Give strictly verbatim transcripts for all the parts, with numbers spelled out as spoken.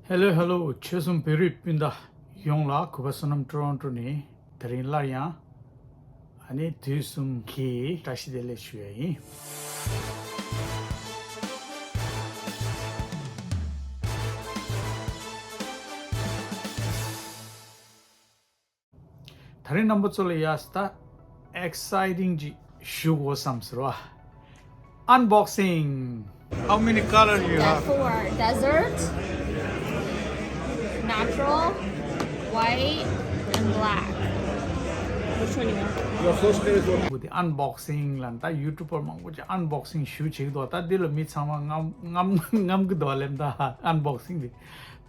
Hello hello, ཆོལ་གསུམ་བོད་རིགས་སྤུན་ཟླ་ཡོངས་ལ་གུས་པ་བསོད་ནམས་ཊོ་རོན་ཊོ་ནས་དེ་རིང་སླར་ཡང་ཨ་ནི་དུས་གསུམ་གྱི་བཀྲ་ཤིས་བདེ་ལེགས་ཞུ་ཡ་ཡིན། དེ་རིང་རྣམ་པ་ཚོ་ལ་ཡ་སི་ད་ཨེག་སའི་ཊིང་ཅིག་ཞུ་དགོས་བསམ་ཟེར་བ། Unboxing. How many color you have? Four. Desert, natural, white, and black. Which one you want? Your first name is what? འདི་ཨན་བོག་སིང་ལ་ད་ཡུ་ཊུབ་པར་མང་པོ་ཅིག་ཨན་བོག་སིང་ཞུ་བྱེད་ཀྱི་འདུག་ད་འདི་ལ་མི་ཚང་མ་རྔམ་རྔམ་རྔམ་གྱི་འདུག་ལབ་ད་ཨན་བོག་སིང་འདི།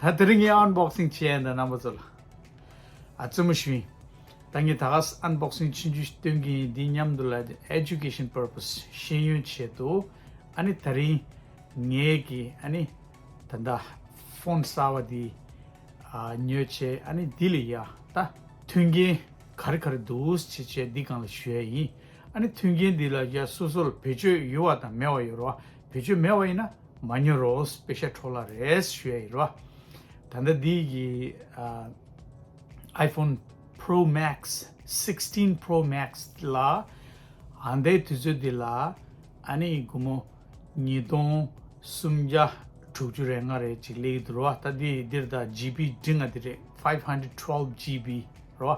ད་དེ་རིང་ངས་ཨན་བོག་སིང་བྱས་ཡིན་ད་རྣམ་པ་ཚོ་ལ། ཨ་བཙུན་མོ་ཞུ་ཡིན། ད་ངས་ད་ག་ཨན་བོག་སིང་ཆུང་ཆུང་ཞིག་སྟོན་གྱི་ཡིན། འདི་མཉམ་དུ་ལ་ཨེ་ཇུ་ཀེ་ཤན་པར་པ་སི་ཤེས་ཡོན་ཆེད་དུ། ཨ་ནི་དེ་རིང་ངས་ཀྱི་ཨ་ནི་ད་ད་ཕོན་གསར་བ་འདི་ཨ་ཉོས་བྱས། ཨ་ནི་འདི་ལ་ཡ་ད་མཐུན་རྐྱེན་ག་རེ་ག་རེ་འདུག་ཅེས་བྱས་འདི་སྒང་ལ་ཞུ་ཡ་ཡིན། ཨ་ནི་མཐུན་རྐྱེན་འདི་ལ་ཡ་སོ་སོར་བེད་སྤྱོད་ཡོད་པ་དང་མེད་པ་ཡོད་རེད་བ། བེད་སྤྱོད་མེད་པ་ཡིན་ན་མ་ཉོ་རོགས། པེ་ཤ་འཕྲོ་བརླག་རེད་ཞུ་ཡ་ཡིན་རེད་བ། ད་ལྟ་འདི་གི་ཨ་iPhone Pro Max, sixteen Pro Mamax ལ་ཨ་འདའི་དུས་ཚོད་འདི་ལ་ཨ་ནི་སྒོར་མོ་ཉིས་སྟོང་སུམ་བརྒྱ་དྲུག་ཅུ་རེ་ལྔ་རེ་ཅིག་སླེབས་ཀྱི་འདུག་ར། ད་འདི་འདིར་ད་ཇི་བི་འབྲིང་ང་འདི་རེད། five hundred twelve G B ར།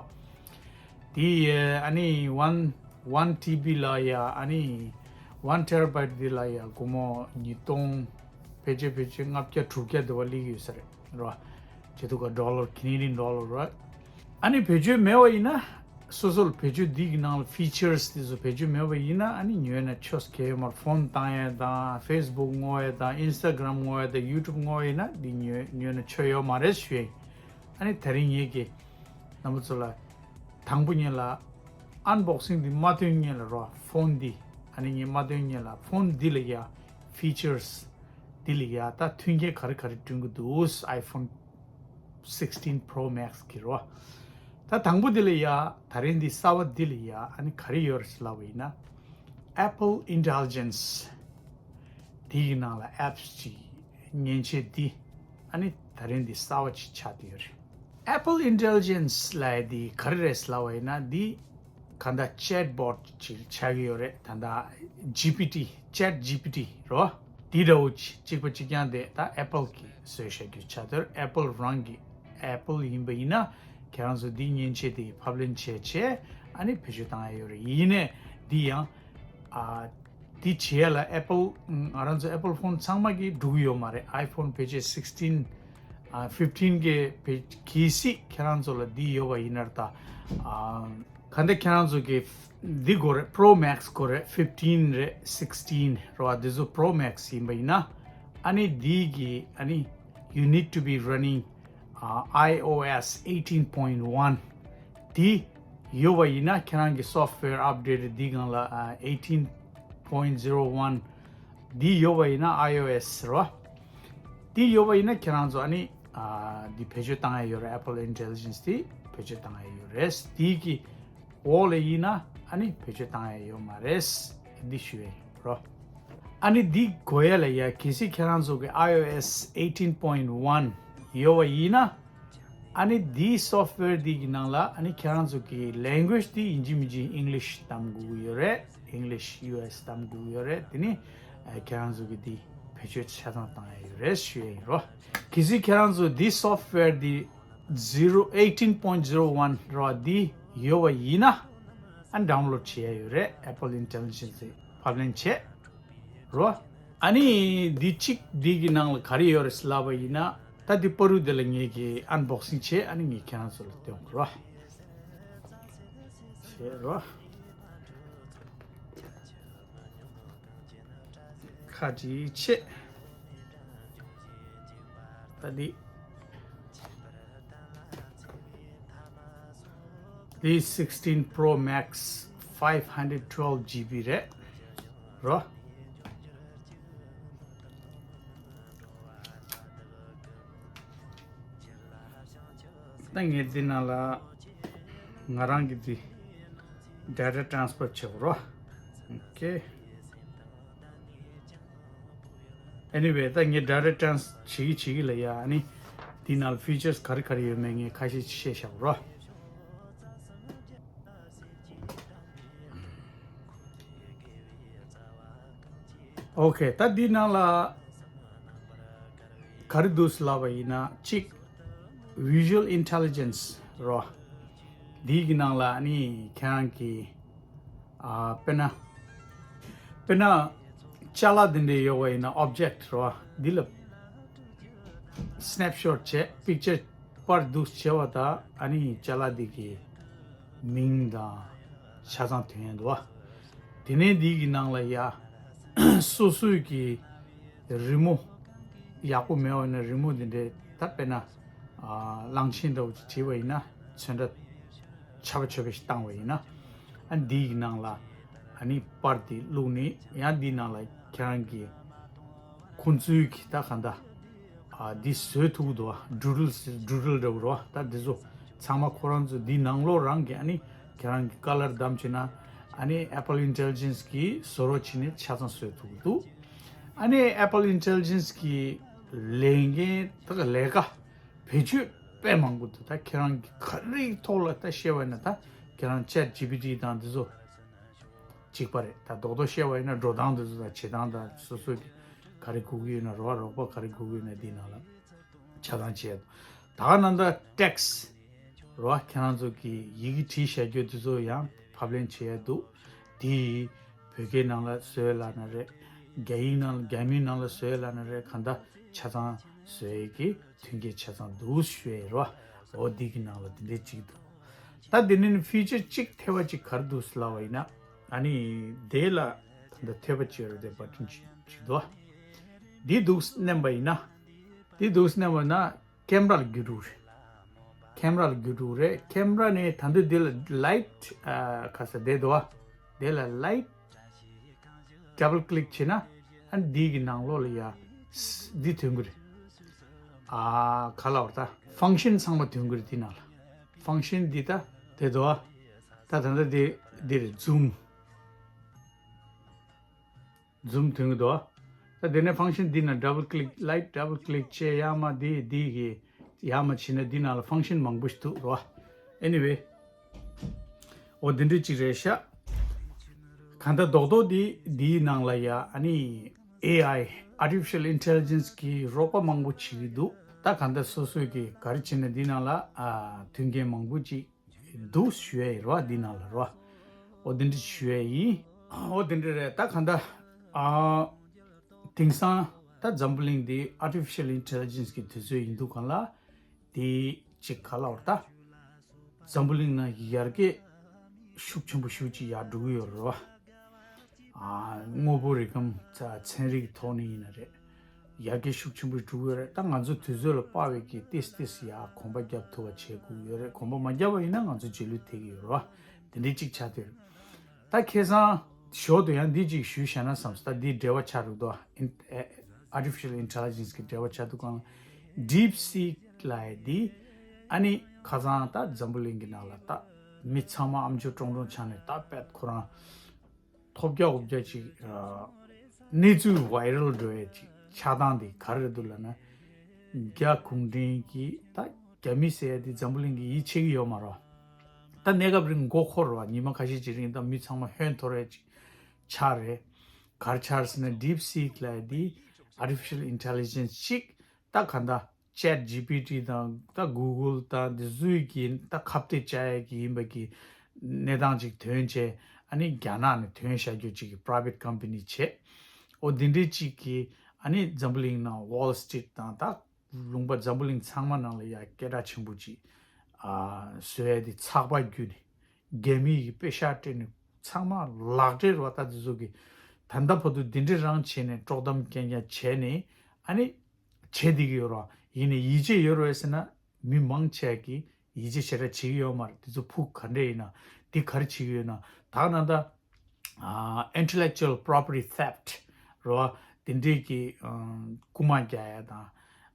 དེ་ཡི་ཨ་ནི་one one T B ལ་ཡ་ཨ་ནི་one terabyte འདི་ལ་ཡ་སྒོར་མོ་ཉིས་སྟོང་ཕལ་ཆེར་ཕལ་ཆེར་ལྔ་བརྒྱ་དྲུག་བརྒྱ་འདི་བ་སླེབས་ཀྱི་ཡོད་ས་རེད་ར། ཇེ་དུ་ག་ཌོ་ལར་Canadian dollar ར། ཨ་ནི་བེད་སྤྱོད་མེད་པ་ཡིན་ན། སོ་སོར་བེད་སྤྱོད་འདི་གི་ནང་ལ་ཕི་ཅར་སི་དེ་ཚོ་བེད་སྤྱོད་མེད་པ་ཡིན་ན་ཨ་ནི་ཉོས་ན་ཆོས་གལ་ཡོད་མ་རེད། ཕོན་བཏང་ཡས་དང་ཕེ་སི་བུག་བསྔོ་ཡས་དང་ཨིན་སི་ཊ་གྷ་རམ་བསྔོ་ཡས་དང་ཡུ་ཊུབ་བསྔོ་ཡས་ཡིན་ན་འདི་ཉོས་ཉོས་ན་ཆོ་ཡོད་མ་རེད་ཞུ་ཡས་ཡིན། ཨ་ནི་དེ་རིང་ངེད་ཀྱིས་རྣམ་པ་ཚོ་ལ་དང་པོ་ཉིད་ལ་ཨན་བོག་སིང་འདི་མ་སྟོན་ཉིད་ལ་རོ། ཕོན་འདི་ཨ་ནི་ངས་མ་སྟོན་ཉིད་ལ་ཕོན་འདི་ལ་ཡ་ཕི་ཅར་སི་འདི་ལ་ཡ་ད་མཐུན་རྐྱེན་ག་རེ་ག་རེ་བསྐྲུན་གྱི་འདུག iPhone sixteen Pro Max གི་རོ། ད་དང་པོ་འདི་ལ་ཡ་ད་རིང་འདི་གསར་བ་འདི་ལ་ཡ་ཨ་ནི་ག་རེ་ཡོད་རེད་ལབ་པ་ཡིན་ན། Apple Intelligence འདི་གི་ནང་ལ་ཨེབ་སི་ཅིག་མཉེན་ཆས་འདི་ཨ་ནི་ད་རིང་འདི་གསར་བ་ཅིག་ཆགས་བསྡད་ཡོད་རེད། Apple Intelligence ལབ་ཡ་འདི་ག་རེ་རེད་ལབ་པ་ཡིན་ན་འདི་ག་འདྲ་ཅེཊ་བོཊ་ཅིག་ཆགས་ཀྱི་ཡོད་རེད། ད་ལྟ་ཇི་པི་ཊི་ཅེཊ་ཇི་པི་ཊི་རོ། འདི་འདྲ་བོ་ཅིག་གཅིག་པ་གཅིག་རྐྱང་དེ་ད་ཨེ་པལ་གིས་བཟོས་བཞག་རྒྱུ་ཆགས་ཚར། ཨེ་པལ་རང་གི་ཨེ་པལ་ཡིན་པ་ཡིན་ན་ཁྱེད་རང་ཚོ་འདི་མཉེན་ཆས་དེ་ཕབ་ལེན་བྱས་བྱས་ཨ་ནི་བེད་སྤྱོད་བཏང་ཡ་ཡོད་རེད། ཡིན་ནའི་འདི་ཡང་ཨ་འདི་བྱེད་ཡ་ལ་ཨེ་པལ་ང་རང་ཚོ་ཨེ་པལ་ཕོན་ཚང་མ་གིས་འགྲུབ་ཀྱི་ཡོད་མ་རེད། iPhone ཕལ་ཆེར་sixteen ཨ་fifteen གི་བེད་གལ་སྲིད་ཁྱེད་རང་ཚོ་ལ་འདི་ཡོད་པ་ཡིན་ན་ད་ཨ། ག་འདྲ་ཁྱེད་རང་ཚོ་གི་འདི་དགོས་རེད། Pro Max དགོས་རེད། fifteen རེད། sixteen རེད་བ། འདི་ཚོ་Pro Max ཡིན་པ་ཡིན་ན་ཨ་ནི་འདི་གི་ཨ་ནི་you need to be running uh, iOS eighteen point one འདི་ཡོད་པ་ཡིན་ན་ཁྱེད་རང་གི་software update འདི་སྒང་ལ་ཨ་eighteen point zero one འདི་ཡོད་པ་ཡིན་ན་iOS རེད་བ། འདི་ཡོད་པ་ཡིན་ན་ཁྱེད་རང་ཚོ་ཨ་ནི་ཨ་འདི་བེད་སྤྱོད་བཏང་ཡ་ཡོད་རེད། Apple Intelligence འདི་བེད་སྤྱོད་བཏང་ཡ་ཡོད་རེད། འདི་གི་འོག་ལ་ཡིན་ན་ཨ་ནི་བེད་སྤྱོད་བཏང་ཡ་ཡོད་མ་རེད། འདི་ཞུ་ཡ་ཡིན་རོ། ཨ་ནི་འདི་དགོས་ཡ་ལ་ཡ་གལ་སྲིད་ཁྱེད་རང་ཚོ་གི་iOS eighteen point one ཡོད་པ་ཡིན་ན་ཨ་ནི་འདི་software འདི་གི་ནང་ལ་ཨ་ནི་ཁྱེད་རང་ཚོ་གི་language འདི་ཡིན་གཅིག་མིན་གཅིག་English གཏམ་དགོས་ཀྱི་ཡོད་རེད། English U S གཏམ་དགོས་ཀྱི་ཡོད་རེད། དེ་ནི་ཨ་ཁྱེད་རང་ཚོ་གི་འདི་བེད་སྤྱོད་ཆ་ཚང་བཏང་ཡ་ཡོད་རེད་ཞུ་ཡ་ཡིན་རོ། གལ་སྲིད་ཁྱེད་རང་ཚོ་འདི་software འདི zero eighteen point zero one རོ་འདི་ཡོད་པ་ཡིན་ན་ཨ་download བྱེད་ཡ་ཡོད་རེད། Apple Intelligence ཕབ་ལེན་བྱེད་རོ། ཨ་ནི་འདི་གཅིག་འདི་གི་ནང་ལ་ག་རེ་ཡོད་རེད་ལབ་པ་ཡིན་ན་ད་འདི་པ་རུ་འདི་ལ་ངེད་ཀྱི་unboxing བྱེད། ཨ་ནི་ངས་ཁྱེད་རང་ཚོ་ལ་སྟོན་དགོས་རོ། བྱེད་རོ། ཁ་ཅིག་ཆེ། ད་འདི་འདི་sixteen Pro Max five hundred twelve G B རེད་རོ། ད་ངས་འདི་ནང་ལ་ང་རང་གི་འདི་data transfer བྱེད་དགོས་རོ། Okay anyway ད་ངས་data transfer བྱེད་ཀྱི་བྱེད་ཀྱི་ལ་ཡ། ཨ་ནི་ དེའི་ནང་ལ་ཕི་ཅར་ག་རེ་ག་རེ་ཡོད་མེད་ངས་ཁ་ཤས་ཤིག་བཤད་བཞག་རོགས། ཨོ་ཁེ། ད་འདི་ནང་ལ་ག་རེ་འདུག་ཟེར་ལབ་པ་ཡིན་ན། གཅིག Visual Intelligence རོ། འདི་གི་ནང་ལ་ནི་ཁྱེད་རང་གི་ཨ་དཔེར་ན་དཔེར་ན་ཅ་ལག་འདི་འདྲ་ཡོད་པ་ཡིན་ན། ཨོབ་ཇེག་རོ། འདི་ལ་སི་ནེབ་ཤོཊ་བྱས། པིག་ཅར་པར་འདུག་བྱས་པ་དང་། ཨ་ནི་ཅ་ལག་འདི་གི་མིང་དང་ཆ་ཚང་ཐོན་ཡོང་འདུག་བ། དེ་ནས་འདི་གི་ནང་ལ་ཡ་སོ་སོའི་གི་རི་མོ་ཡག་པོ་མེད་པ་ཡིན་ན། རི་མོ་འདི་འདྲའི་ད་དཔེར་ན་ཨ་གླང་ཆེན་འདྲ་བོ་ཅིག་བྲིས་པ་ཡིན་ན། ཚོན་ཁྲ་ཆར་པ་ཆོད་པ་ཞིག་བཏང་བ་ཡིན་ན། ཨ་འདི་གི་ནང་ལ་ཨ་ནི་པར་དེ་བླུགས་ནས། ཡང་འདི་ནང་ལ་ཁྱེད་རང་གི་ཁོང་ཚོའི་གི་ད་གང་ལྟར་ཨ་འདི་བཟོས་ཐུབ་ཀྱི་འདུག་བ། ཌུ་ཌལ་ཌུ་ཌལ་འདྲ་བོ་རེད་བ། ད་འདི་ཚོ་ཚང་མ་ཁོ་རང་ཚོ་འདི་ནང་ལོགས་རང་གི་ཨ་ནི་ཁྱེད་རང་གི་ཀ་ལར་བདམས་བྱས་ན། ཨ་ནི་Apple Intelligence གིས་བཟོ་རོགས་བྱས་ནས་ཆ་ཚང་བཟོས་ཐུབ་ཀྱི་འདུག་ཨ་ནི་Apple Intelligence གི་ལས་འགན་ད་ག་ལས་ཀ་བེད་སྤྱོད་དཔེ་མང་པོ་འདུག་ད་ཁྱེད་རང་གི་ག་རེའི་ཐོག་ལ་ད་བཤད་པ་ཡིན་ན། ད་ཁྱེད་རང་ཆེ་ཊི་ཇི་པི་ཊི་དང་འདི་ཚོ་གཅིག་པ་རེད། ད་རྡོག་རྡོག་བཤད་པ་ཡིན་ན། འགྲོ་སྟངས་འདི་ཚོ་དང་བྱེད་སྟངས་དང་། སོ་སོ་གི་ག་རེ་དགོས་ཀྱི་ཡོད་ན། རོགས་རོགས་པ་ག་རེ་དགོས་ཀྱི་ཡོད་ན། འདི་ནང་ལ་ཆ་ཚང་བྱས་འདུག་ད་ག་ནང་ད་ཊེག་སི་རོ། ཁྱེད་རང་ཚོ་གི་ཡི་གེ་བྲིས་བཞག་རྒྱུ་དེ་ཚོ་ཡང་ཕབ་ལེན་བྱེད་ཡ་འདུག་དེ་བོད་སྐད་ནང་ལ་བཟོས་ལབ་ན་རེད། རྒྱ་ཡིག་ནང་ལ། རྒྱ་མིའི་ནང་ལ་བཟོས་ལབ་ན་རེད། གང་ལྟར་ཆ་ཚང་བཟོ་ཡས་ཀྱི་མཐུན་རྐྱེན་ཆ་ཚང་འདུག་ཞུ་ཡས་རོ། འོ་འདི་གི་ནང་ལ་འདི་འདྲའི་གཅིག་འདུག་ད་འདི་ནས་ཕི་ཅར་གཅིག་ཐེ་བ་གཅིག་ག་རེ་འདུག་ལབ་པ་ཡིན་ན། ཨ་ནི་དེ་ལ་ད་ལྟ་ཐེ་བ་གཅིག་ཡོད་རེད། དེ་བ་ཊན་གཅིག་གཅིག་འདུག་འདི་འདུག་མནན་པ་ཡིན་ན། འདི་འདུག་མནན་པ་ཡིན་ན་ཀེམ་ར་ལ་བརྒྱུད་འགྲོ་གི་རེད། ཀེམ་ར་ལ་བརྒྱུད་འགྲོ་གི་རེད། ཀེམ་ར་ནས་ད་འདི་འདི་ལ་ལའིཊ་ཨ་ག་ས་དེ་འདུག་བ། དེ་ལ་ལའིཊ་ཌབ་ལ་ཀི་ལིག་བྱས་ན། ཨ་ནི་འདི་གི་ནང་ལོགས་ལ་ཡ་འདི་ཐོན་གི་རེད། ཨ་ག་ལབ་ར། ད་ཕང་ཤན་ཚང་མ་ཐོན་གི་རེད། འདི་ནང་ལ་ཕང་ཤན་འདི་ད་དེ་འདུག་བ། ད་ད་ལྟ་འདི་འདི་རེད། ཛུམ། ཛུམ་ཐོན་གི་འདུག་ད་དེ་ནས་ཕང་ཤན་འདི་ནང་ཌབ་ལ་ཀི་ལིག་ལའིཊ་ཌབ་ལ་ཀི་ལིག་བྱས། ཡར་མར་འདི་འདི་གི་ཡར་མར་བྱས་ན་འདི་ནང་ལ་ཕང་ཤན་མང་པོ་ཞིག་འདུག་རོ། ཨེ་ནི་ཝེ། འོ་འདི་འདྲ་ཅིག་རེད་ཤག་གང་ལྟར་རྡོག་རྡོག་འདི་འདིའི་ནང་ལ་ཡ་ཨ་ནི་ཨེ་ཨའི་ཨར་ཊི་ཕི་ཤལ་ཨིན་ཊེ་ལི་ཇེན་སི་གི་རོགས་པ་མང་པོ་བྱེད་ཀྱི་འདུག་ད་གང་ལྟར་སོ་སོས་གི་ག་རེ་བྱས་ན་འདི་ནང་ལ་ཨ་མཐུན་རྐྱེན་མང་པོ་ཅིག་འདུག་ཞུ་ཡ་ཡིན་རོ། འདི་ནང་ལ་རོ། འོ་འདི་འདྲ་ཞུ་ཡ་ཡིན། འོ་འདི་འདྲ་རེད། ད་གང་ལྟར་ཨ་དེང་སང་ད་འཛམ་བུ་གླིང་འདི་ཨར་ཊི་ཕི་ཤལ་ཨིན་ཊེ་ལི་ཇེན་སི་གི་དུས་ཚོད་ཡིན་དུས་གང་ལ་དེ་གཅིག་ག་ལབ་ར། ད་འཛམ་བུ་གླིང་ནང་ཡར་རྒྱས་ཤུགས་ཆེན་པོ་ཞེ་པོ་ཅིག་ཡར་འགྲོ་གི་ཡོད་རེད་བ། ཨ་དངོས་པོ་རིགས་ཁམས་ཚན་རིག་ཐོག་ནས་ཡིན་ན་རེད། ཡར་རྒྱས་ཤུགས་ཆེན་པོ་འགྲོ་གི་ཡོད་རེད། ད་ང་ཚོ་དུས་ཚོད་ལ་དཔག་པའི་གི་ཏིས་ཏིས་ཡར་གོམ་པ་རྒྱབ་ཐུབ་པ་བྱེད་དགོས་ཡོད་རེད། གོམ་པ་མ་རྒྱབ་པ་ཡིན་ན་ང་ཚོ་རྗེས་ལུས་ཐེབས་ཀྱི་ཡོད་རེད་བ། དེ་འདྲའི་གཅིག་ཆགས་བསྡད་རེད། ད་ཁ་སང་ཞོར་དུ་ཡང་འདི་གཅིག་ཞུས་བཞག་ན་བསམ་སོང་། ད་འདི་འབྲེལ་བ་ཆགས་འདུག་དོ། ཨིན་ཨེ་ཨར་ཊི་ཕི་ཤལ་ཨིན་ཊེ་ལི་ཇེན་སི་གི་འབྲེལ་བ་ཆགས་འདུག་གང་ལ། ཌིབ་སི་ཀི་ལབ་ཡ་འདི་ཨ་ནི་ཁ་སང་ད་འཛམ་བུ་གླིང་གི་ནང་ལ་ད་མི་ཚང་མ་ཨ་མཆོག་ཀྲོང་ཀྲོང་ཆགས་ནས་ད་དཔེ་ཁོ་རང་ཐོལ་རྒྱག་འོ་རྒྱག་ཅིག་ཨ་གནས་ཚུལ་བྷའི་རལ་འགྲོ་ཡ་ཅིག་ཆགས་སྟངས་འདི་ག་རེ་འདུག་ལབ་ན། རྒྱ་གུང་ཁྲན་གྱིས་ད་རྒྱ་མི་ཟེར་ཡ་འདི་འཛམ་བུ་གླིང་གིས་ཡིད་ཆེས་ཀྱི་ཡོད་མ་རེད། ད་གནས་སྐབས་རིང་མགོ་འཁོར་བ། ཉི་མ་ཁ་ཤས་ཅིག་རིང་ད་མི་ཚང་མ་ཧོན་འཐོར་ཡ་ཅིག་ཆགས་རེད། ག་རེ་ཆགས་ཟེར་ན། ཌིབ་སི་ཀི་ལབ་ཡ་འདི་ཨར་ཊི་ཕི་ཤལ་ཨིན་ཊེ་ལི་ཇེན་སི་ཅིག་ད་ག་འདྲ་ཅེཊ་ཇི་པི་ཊི་དང་ད་གུ་གལ་དང་འདི་ཚོའི་གི་ད་ཁ་གཏད་བཅག་ཡ་གི་ཡིན་པ་གི་གནས་སྟངས་ཅིག་ཐོན་བྱས། ཨ་ནི་རྒྱ་ནག་ནས་ཐོན་བཞག་རྒྱུ་ཅིག་གི་པ་རའི་ཝེཊ་ཀམ་པ་ནི་བྱས། འོ་འདི་འདྲའི་ཅིག་གི་ཨ་ནི་འཛམ་བུ་གླིང་ནང་ཝོལ་སི་ཊི་རིཊ་དང་ད་ལུང་པ་འཛམ་བུ་གླིང་ཚང་མ་ནང་ལ་ཡ་སྐད་གྲགས་ཆེན་པོ་ཅིག་ཨ་བཟོ་ཡ་དེ་ཚགས་པར་བརྒྱུད་ནས། རྒྱ་མི་ཡི་པེ་ཤག་སྤྲད་ནས་ཚང་མ་ལག་འབྲེལ་རོ། ད་དེ་ཚོ་གི་ད་ལྟ་བར་དུ་འདི་འདྲའི་རང་བྱས་ནས་དཀྲོག་གཏམ་རྐྱང་རྐྱང་བྱས་ནས་ཨ་ནི་བྱས་བསྡད་ཀྱི་ཡོད་རོ། ཡིན་ནའི་ཡིད་ཆེས་ཡོད་རོ་ཟེར་ན། མི་མང་ཆེ་གིས་ཡིད་ཆེས་ཞེ་དྲག་བྱེད་ཀྱི་ཡོད་མ་རེད། དེ་ཚོ་ཕུགས་ག་འདྲ་ཡིན་ན། འདི་ག་རེ་བྱེད་ཀྱི་ཡོད་ན། ད་ནང་ད་ཨ་intellectual property theft རོ། དེ་འདྲའི་གི་ཨ་རྐུ་མ་རྒྱག་ཡ་དང་།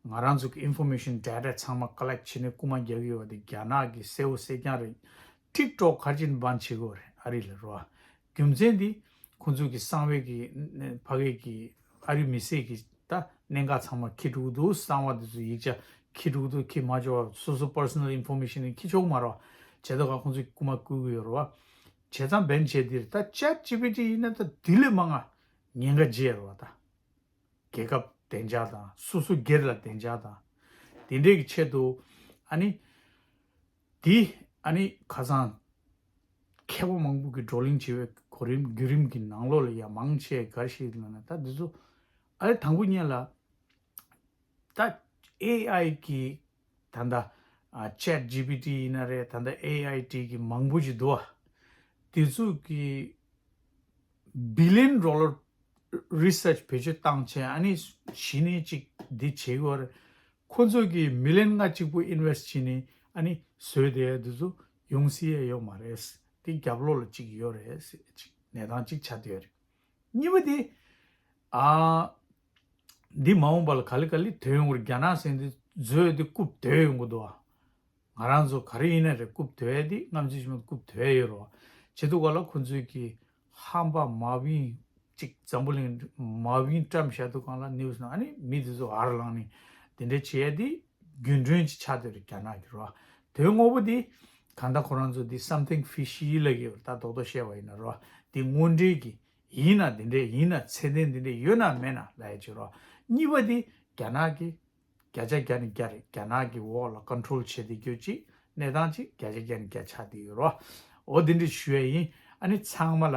ང་རང་ཚོ་གི་ཨིན་ཕོར་མེ་ཤན་ཌེ་ཊ་ཚང་མ་ཀོ་ལེག་བྱས་ནས་རྐུ་མ་རྒྱག་གི་ཡོད་པ་དེ་རྒྱ་ནག་གི་གསལ་བོ་གསལ་རྐྱང་རེད། ཊིག་ཊོག་ག་རེ་བྱས་ནས་སྦན་བྱེད་དགོས་རེད། ཨ་རི་ལ་རོ། རྒྱུ་མཚན་འདི་ཁོང་ཚོ་གི་གསང་བའི་གི་ཕ་གི་གི་ཨ་རི་མི་སེར་གི་ད་གནད་འགག་ཚང་མ་འཁྱེར་འགྲོ་གི་འདུག་གསང་བ་འདི་ཚོ་ཡིག་ཆ་ ཁྱི་དྲུག་ཏུ་ཁྱི་མ་ཆོག་པ། སོ་སོ་personal information་ནི་ཁྱི་ཆོག་མ་རོ། བྱས་ད་ག་ཁོང་ཚོས་རྐུ་མ་རྐུ་གི་ཡོད་རོ། བྱས་ཙང་བན་བྱས་འདིར་ད་ཅེཊ་ཇི་པི་ཊི་ཡིན་ན་ད་དེ་ལས་མང་ང་ཉེན་ཁ་འཇལ་རོ་ད། རྒྱལ་ཁབ་བདེ་འཇགས་དང་སོ་སོ་སྒེར་ལ་བདེ་འཇགས་དང་། དེ་འདྲའི་གི་ཆེད་དུ་ཨ་ནི། དེ་ཨ་ནི་ཁ་སང་མཁས་པ་མང་པོ་གིས་བགྲོ་གླེང་བྱས་པའི་གོ་རིམ་བརྒྱུད་རིམ་གྱི་ནང་ལོགས་ལ་ཡ་མང་ཆེ་ག་རེ་བཤད་ཡོད་ལབ་ན། ད་འདི་ཚོ་ཨ་ལེ་དང་པོ་ཉིད་ལ་ད་ཨེ་ཨའི་གི་ད་ལྟ་ཨ་ཅེཊ་ཇི་པི་ཊི་ཡིན་ན་རེད། ད་ལྟ་ཨེ་ཨའི་ཊི་གི་མང་པོ་ཞིག་འདུག་ཨ། དེ་ཚོ་གི་བི་ལི་ཡན་ཌོ་ལར་རི་སར་ཆི་བེད་སྤྱོད་བཏང་བྱས་ཨ་ནི་གཞི་ནས་ཅིག་འདི་བྱེད་ཀྱི་ཡོད་རེད། ཁོ་ཚོ་གིས་མི་ལི་ཡན་ལྔ་གཅིག་པུ་ཨིན་ཝེ་སི་ཊི་བྱས་ནས་ཨ་ནི་བཟོས་བསྡད་ཡ་འདི་ཚོ་ཡོང་སྲིད་ཡ་ཡོད་མ་རེད། དེ་རྒྱབ་ལོགས་ལ་ཅིག་ཡོད་རེད་ཟེར་ཅིག་གནས་སྟངས་ཅིག་ཆགས་བསྡད་ཡོད་རེད། གཉིས་པ་དེ་ཨ། འདི་མ་འོངས་པ་ལ་ག་ལེ་ག་ལེ་ཐོན་ཡོང་བར་རྒྱ་ནག་ཟེར་འདི་བཟོས་འདི་རྐུབ་དོད་ཡོང་གི་འདུག་ཨ། ང་རང་ཚོ་ག་རེ་ཡིན་ན་རེད། རྐུབ་དོད་འདི་རྔམ་བརྗིད་ཆེན་པོ་རྐུབ་དོད་ཡོད་རོ། བྱེད་དུས་ག་ལ་ཁོ་ཚོས་ཀྱི་ཧམ་པ་མ་བིན་ཅིག་འཛམ་བུ་གླིང་མ་བིན་བཀྲམ་བཞག་དུས་གང་ལ་ནིའུ་སི་ནང་ཨ་ནི་མི་དེ་ཚོ་ཧར་ལངས་ནས་དེ་འདྲ་བྱས་འདི་རྒྱུན་གྲོན་ཅིག་ཆགས་བསྡད་རེད་རྒྱ་ནག་གི་རོ། དོན་དངོས་པོ་འདི་གང་ལྟར་ཁོ་རང་ཚོ་འདི་something fishy་ལབ་ཀྱི་ཡོད་རེད། ད་རྡོག་རྡོག་བཤད་པ་ཡིན་ན་རོ། འདི་དངོས་འབྲེལ་གྱི་ཡིན་ན་འདི་འདྲས་ཡིན་ན་ཚད་ལྡན་འདི་འདྲས་ཡོད་ན་མེད་ན་ལབ་ཡ་ཅིག་རོ། གཉིས་པ་འདི་རྒྱ་ནག་གི་བརྒྱ་ཆ་བརྒྱ་ནས་བརྒྱ་རེད། རྒྱ་ནག་གི་འོག་ལ་ཀོན་ཊོལ་བྱེད་བསྡད་རྒྱུ་ཅིག་གནས་སྟངས་ཅིག་བརྒྱ་ཆ་བརྒྱ་ནས་བརྒྱ་ཆགས་བསྡད་ཡོད་རོ། འོ་འདི་འདྲས་ཞུ་ཡ་ཡིན། ཨ་ནི་ཚང་མ་ལ་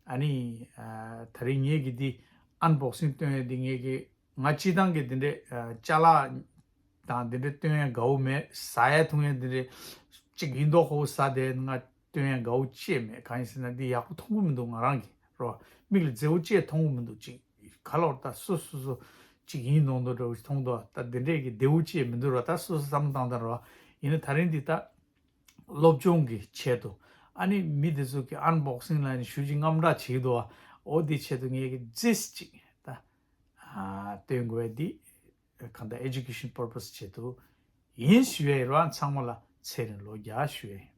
ཨ་ནི་ཨ་ད་རིང་ངེད་ཀྱི་འདི་ཨན་བོག་སིང་སྟོན་ཡ་འདི་ངེད་ཀྱི་ང་སྤྱི་བཏང་གི་འདི་འདྲས་ཨ་ཅ་ལག་དང་འདི་འདྲས་སྟོན་ཡ་དགའ་བོ་མེད། ཟ་ཡ་འཐུང་ཡ་འདི་འདྲས་ཅིག་ཡིན་མདོག་ཁ་པོ་ཟ་བསྡད་ང་སྟོན་ཡ་དགའ་བོ་ཅིག་མེད། གང་ཡིན་ཟེར་ན་འདི་ཡག་པོ་མཐོང་གི་མི་འདུག་ང་རང་གི་རོ། མིག་ལ་མཛེས་པོ་ཅིག་མཐོང་གི་མི་འདུག་ཅིག་ག་ལོར་ད་སོ་སོ་སོ་ཅིག་ཡིན་མདོག་མདོག་འདྲ་བོ་ཞིག་མཐོང་འདུག་ད་འདི་འདྲས་ཀྱི་བདེ་བོ་ཅིག་མི་འདུག་རོ། ད་སོ་སོ་བསམ་བློ་བཏང་དང་རོ། ཡིན་ན་ད་རིང་འདི་ད་སློབ་སྦྱོང་གི་ཆེད་དུ་ཨ་ནི་མི་དེ་ཚོ་གི་ཨན་བོག་སིང་ལ་ནི་ཞུ་ཅིག་རྔམ་སྐྲག་བྱེད་ཀྱི་འདུག་འོ་འདི་ཆེད་དུ་ངས་ཀྱི་ཇིས་ཅིག་ད་ཨ་སྟོན་དགོས་འདི་གང་ལྟར་ཨེ་ཌུ་ཀེ་ཤན་པར་པ་སི་ཆེད་དུ་ཡིན་ཞུ་ཡ་ཡིན་རོ། ཚང་མ་ལ་ཚེ་རིང་ལོ་བརྒྱ་ཞུ་ཡ་ཡིན།